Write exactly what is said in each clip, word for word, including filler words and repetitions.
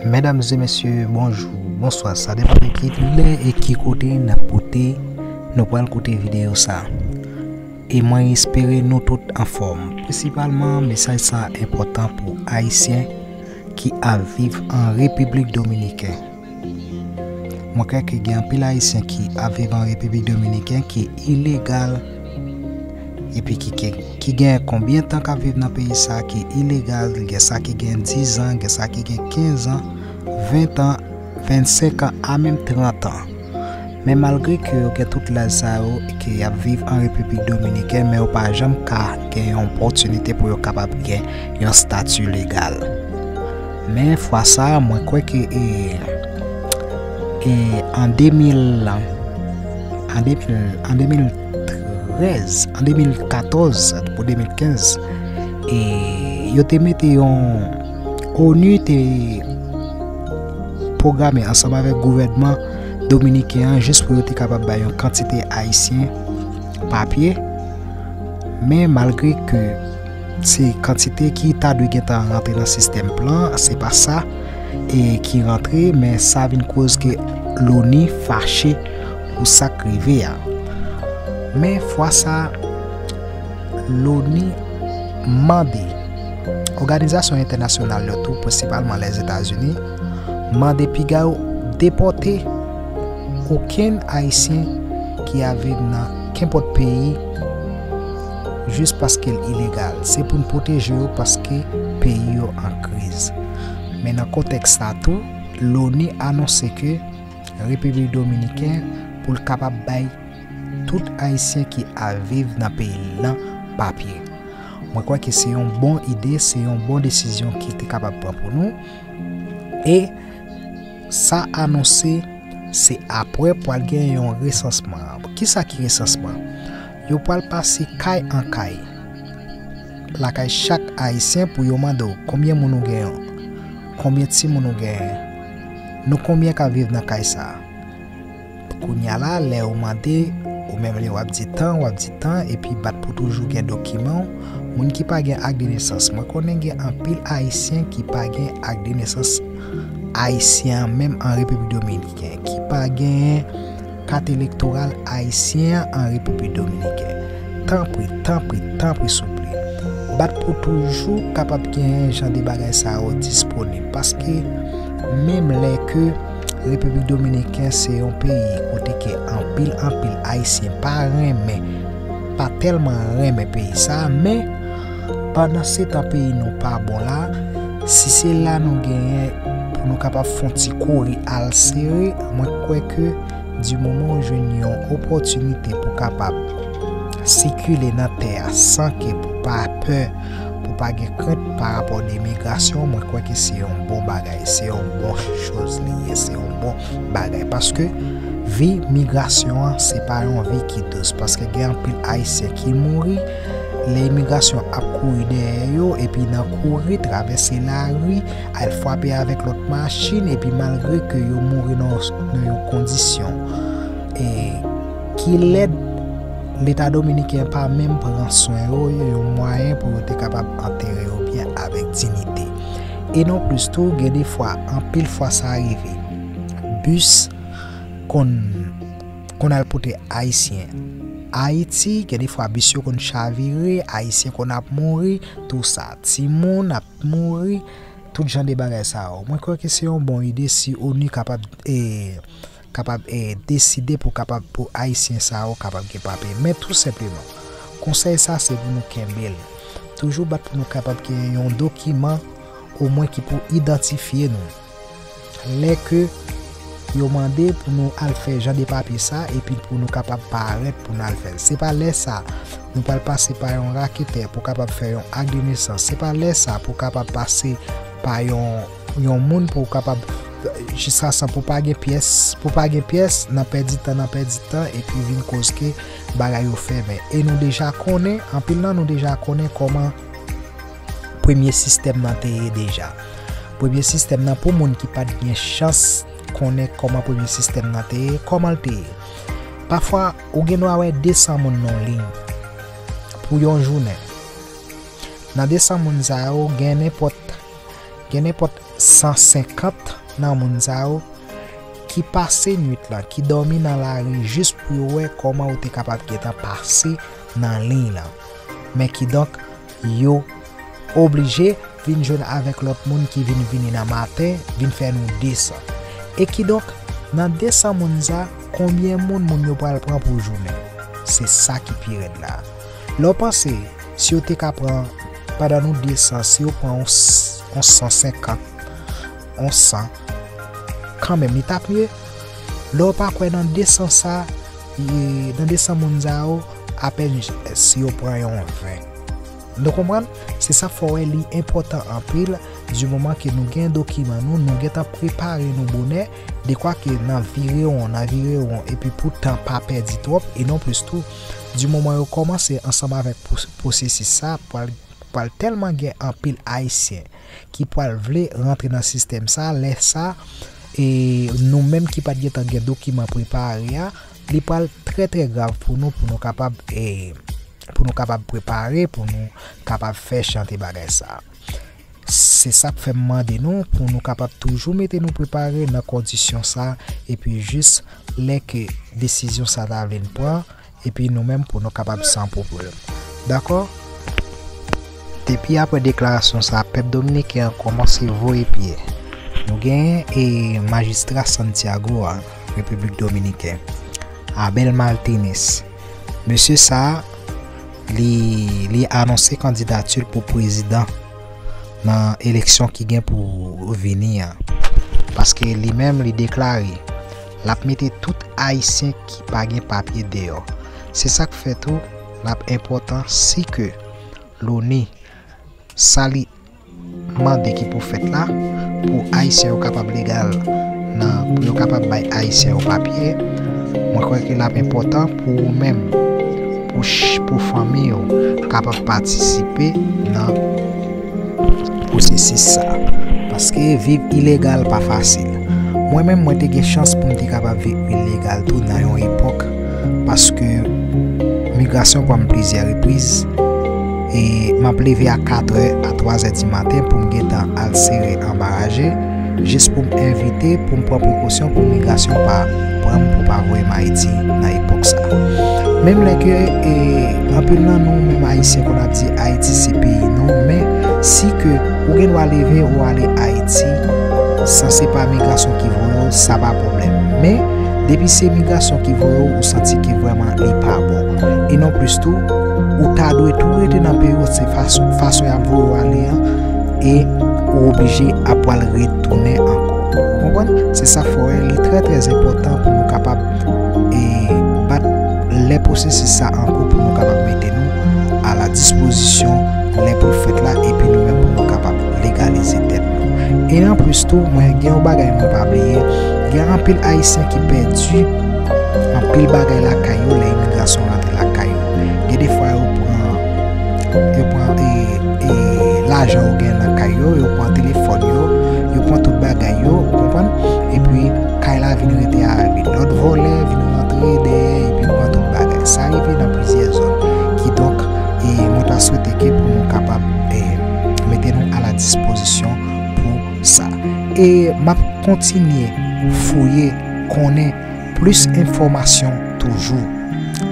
Medam e mesye, bonjou, bonswa, sa depann de ki lè e ki kote n ap koute, nou pral koute videyo sa. E mwen espere nou tout anfòm. Prensipalman, mesaj sa enpòtan pou Ayisyen ki ap viv an Repiblik Dominiken. Mwen kwè ke gen anpil Ayisyen ki ap viv an Repiblik Dominiken ki ilegal, epi ki, ki, ki gen konbyen tan k ap viv nan peyi sa ki ilegal, gen sa ki gen dizan, gen sa ki gen kenzan, ventan, vennsenkan, a menm trantan. Men malgre ke yo gen tout laj sa yo, ke y ap viv an Repiblik Dominiken, men yo pa janm ka gen yon opòtinite pou yo kapab gen yon stati legal. Men fwa sa, mwen kwè ke, e, e, an de mil, an de mil, an de mil trèz, an de mil katòz pou de mil kenz, e, yo te mete yon, ONU te pwograme ansanm avèk gouvènman dominiken an jis pou yo te kapab bay yon kantite Ayisyen papye. Men malgre ke se kantite ki ta dwe gentan rantre nan sistèm plan, se pa sa, e ki rantre, men sa vin koz ke l'ONU fache pou sa k rive a. Men fwa sa, l'ONU mande òganizasyon entènasyonal yo tou, prensipalman Lèzetazini, mande piga yo depòte okenn Ayisyen ki ap viv nan kenpòt peyi jis paske l ilegal. Se pou n pwoteje yo paske peyi yo an kriz. Men nan kontèks sa tou, l'ONU anonse ke Repiblik Dominiken pou l kapab bay tout Ayisyen ki ap viv nan peyi l lan papye. Mwen kwè ke se yon bon ide, se yon bon desizyon ki te kapab pran pou nou. E sa anonse, se apre pral gen yon resansman. Kisa ki resansman? Yo pral pase kay an kay lakay chak Ayisyen pou yo mande w konbyen moun ou genyen, konbyen timoun ou genyen, nou konbyen k ap viv nan kay sa a. Kounye a la, lè yo mande, ou menm lè w ap di tan, w ap di tan, epi bat pou toujou gen dokiman w. Moun ki pa gen ak de nesans, mwen konnen gen anpil Ayisyen ki pa gen ak de nesans Ayisyen an menm an Repiblik Dominiken, ki pa gen kat elektoral Ayisyen an an Repiblik Dominiken. Tanpri, tanpri, tanpri, souple. Bat pou toujou kapab gen jan de bagay sa yo disponib. Paske menm lè ke Repiblik Dominiken se yon peyi kote ke anpil, anpil Ayisyen pa renmen, pa tèlman renmen peyi sa, men pandan se tan peyi nou pa bon la, si se la nou genyen pou nou kapab fè yon ti kouri al sere, mwen kwè ke di moman w jwenn yon opòtinite pou kapab sikile nan tè a san ke pou pa pè, pou pa gen krent pa rapò de migrasyon, mwen kwè ke se yon bon bagay, se yon bon choz li ye, se yon bon bagay. Paske vi migrasyon an, se pa yon vi ki dous, paske gen anpil Ayisyen ki mouri lè imigrasyon ap kouri dèyè yo, epi nan kouri, travèse lari, al frape avèk lòt machin, epi malgre ke yo mouri nan, nan yon kondisyon, e, ki lèd, Leta dominiken pa menm pran swen yo, yo yon mwayen pou yo te kapab antere yo byen avèk diyite. E non plis tou, gen de fwa, anpil fwa sa rive, bis konn, konn al pote Ayisyen Ayiti, gen de fwa bis yo konn chavire, Ayisyen konn ap mouri, tou sa, timoun ap mouri, tout jan de bagay sa yo. Mwen kwè ke se yon bon ide si ONU kapab, e, kapab, e, deside pou kapab, pou Ayisyen sa yo kapab gen papye. Men tou senpleman, konsèy sa se pou nou kenbe l. Toujou bat pou nou kapab gen yon dokiman, omwen ki pou idantifye nou. Lè ke yo mande pou nou al fè jan de papye sa, epi pou nou kapab parèt pou n al fè l. Se pa lè sa nou pral pase pa yon raketè pou kapab fè yon ak de nesans. Se pa lè sa pou kapab pase pa yon, yon moun pou kapab, jiskasan pou pa gen pyès, pou pa gen pyès, nan pèdi tan, nan pèdi tan, epi vin koz ke bagay yo fèmen. E nou deja konnen, anpil nan nou deja konnen kòman premye sistèm nan te ye deja. Premye sistèm nan, pou moun ki pa t gen chans konnen kòman premye sistèm nan te ye, kòman l te ye. Pafwa, ou gen dwa wè de san moun nan yon liy pou yon jounen. Nan de san moun sa yo, gen nenpòt, gen nenpòt san senkant nan moun sa yo ki pase nwit lan, ki dòmi nan lari jis pou yo wè kòman ou te kapab gentan pase nan liy lan. Men kidonk, yo oblije vin jwenn avèk lòt moun ki vin vini nan maten, vin fè nou desan. E kidonk, nan desan moun sa, konbyen moun moun yo pral pran pou jounen? Se sa ki pi rèd la. Lè w panse, si yo te ka pran, pandan nou desan, si yo pran yon s-, yon san senkant, yon san, kanmenm, li t ap mye. Lè w pa kwè nan desan sa, e, nan desan moun sa yo, apèn j-, si yo pran yon ven. Nou konprann? Se sa k fè w wè li enpòtan anpil, di moman ke nou gen dokiman nou, nou gentan prepare nou bonè, dekwa ke nan vire won, nan vire won, epi pou tan pa pèdi twòp, e non plis tou, di moman yo kòmanse ansanm avèk pwo-, pwosesis sa, pral, pral tèlman gen anpil Ayisyen ki pral vle rantre nan sistèm sa, lè sa, e nou menm ki pa t gentan gen dokiman prepare a, li pral trè, trè grav pou nou, pou nou kapab, e, pou nou kapab prepare, pou nou kapab fè chante bagay sa. Se sa k fè m mande nou pou nou kapab toujou mete nou prepare nan kondisyon sa, epi jis lè ke desizyon sa ta vin pran, epi nou menm pou nou kapab san pwoblèm. Dakò? Depi apre deklarasyon sa, pèp dominiken an kòmanse voye pye. Nou genyen e majistra Santiago a, Repiblik Dominiken, Abel Martinez. Mesye sa, li, li anonse kandidati l pou prezidan nan eleksyon ki gen pou vini an. Paske li menm, li deklare l ap mete tout Ayisyen ki pa gen papye deyò. Se sa k fè tou, l ap enpòtan si ke Loni, sa li mande ki pou fèt la, pou Ayisyen yo kapab legal, nan, pou yo kapab bay Ayisyen yo papye, mwen kwè ke l ap enpòtan pou ou menm, pou ch-, pou fanmi w, kapab patisipe nan pwosesis sa. Paske viv ilegal pa fasil. Mwen menm, mwen te gen chans pou m te kapab viv ilegal tou nan yon epòk, paske migrasyon pran m plizyè repriz, e m ap leve a katrè, a twazè di maten pou m gentan al sere anbaraje, jis pou m evite, pou m pran prekosyon pou migrasyon pa pran m, pou pa voye m Ayiti nan epòk sa. Menm lè ke, e, anpil nan nou, menm Ayisyen, konn ap di Ayiti se peyi nou, men si ke ou gen dwa leve, ou ale Ayiti, san se pa migrasyon ki voye w, sa pa pwoblèm. Men, depi se migrasyon ki voye w, ou santi ke vrèman li pa bon. E non plis tou, ou ta dwe tou rete nan peyi w, se fason, fason y ap voye w ale an, e ou oblije ap pral retounen ankò. Ou konprann? Se sa k fè w wè li trè, trè enpòtan pou nou kapab, e, bat lè pwosesis sa an kou pou nou kapab mete nou a la dispozisyon lè pou fèt la, epi nou menm pou nou kapab legalize tèt nou. E anplis tou, mwen gen yon bagay mwen pa bliye, gen anpil Ayisyen ki pèdi anpil bagay lakay yo lè imigrasyon rantre lakay yo. Gen defwa yo pran, yo pran, e, e, lajan yo gen nan kay yo, yo pran telefòn yo, yo pran tout bagay yo, ou konprann? Epi, kay la vin rete a vid. Lòt vòlè vin rantre dèyè epi pran tout bagay. Sa rive nan plizyè zòn. Kidonk, e, mwen ta swete ke pou nou kapab, e, mete nou a la dispozisyon pou sa. E m ap kontinye fouye, konnen plis enfòmasyon toujou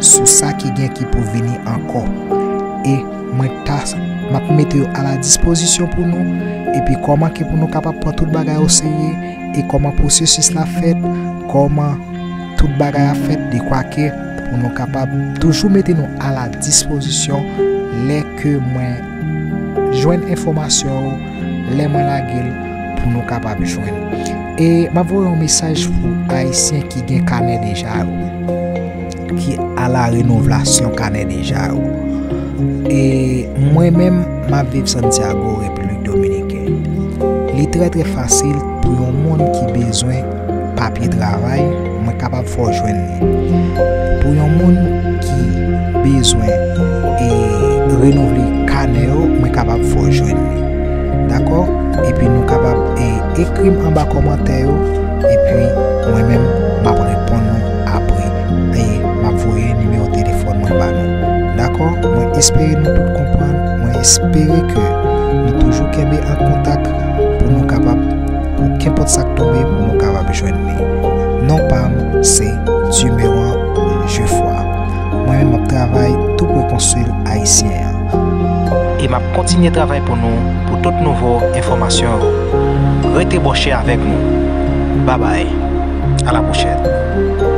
sou sa ki gen ki pou vini ankò. E mwen ta, m ap mete yo a la dispozisyon pou nou, epi kòman ke pou nou kapab pran tout bagay oserye, e kòman pwosesis la fèt, kòman tout bagay ap fèt, dekwa ke pou nou kapab toujou mete nou a la dispozisyon lè ke mwen jwenn enfòmasyon yo, lè mwen lage l pou nou kapab jwenn. E m ap voye yon mesaj pou Ayisyen ki gen kanè deja yo, ki a la renouvlasyon kanè deja yo. E mwen menm, m ap viv Santiago, Repiblik Dominiken. Li trè, trè fasil pou yon moun ki bezwen papye travay, mwen kapab fè w jwenn li. Pou yon moun ki bezwen, e, renouvle kanè yo, mwen kapab fè w jwenn li. Dakò? Epi nou kapab, e, ekri m anba kòmantè yo, epi mwen menm, m ap reponn nou apre, e, m ap voye nimewo telefòn mwen ba nou. Dakò? Mwen espere nou tout konprann, mwen espere ke nou toujou kenbe an kontak pou nou kapab nenpòt sa k tonbe pou nou kapab jwenn li. Non pa m se Dimeran Jefwa. Mwen menm m ap travay tou pre konsil ayisyen an. E m ap kontinye travay pou nou pou tout nouvo enfòmasyon yo. Rete bòche avèk nou. Babay. A la pwochèn.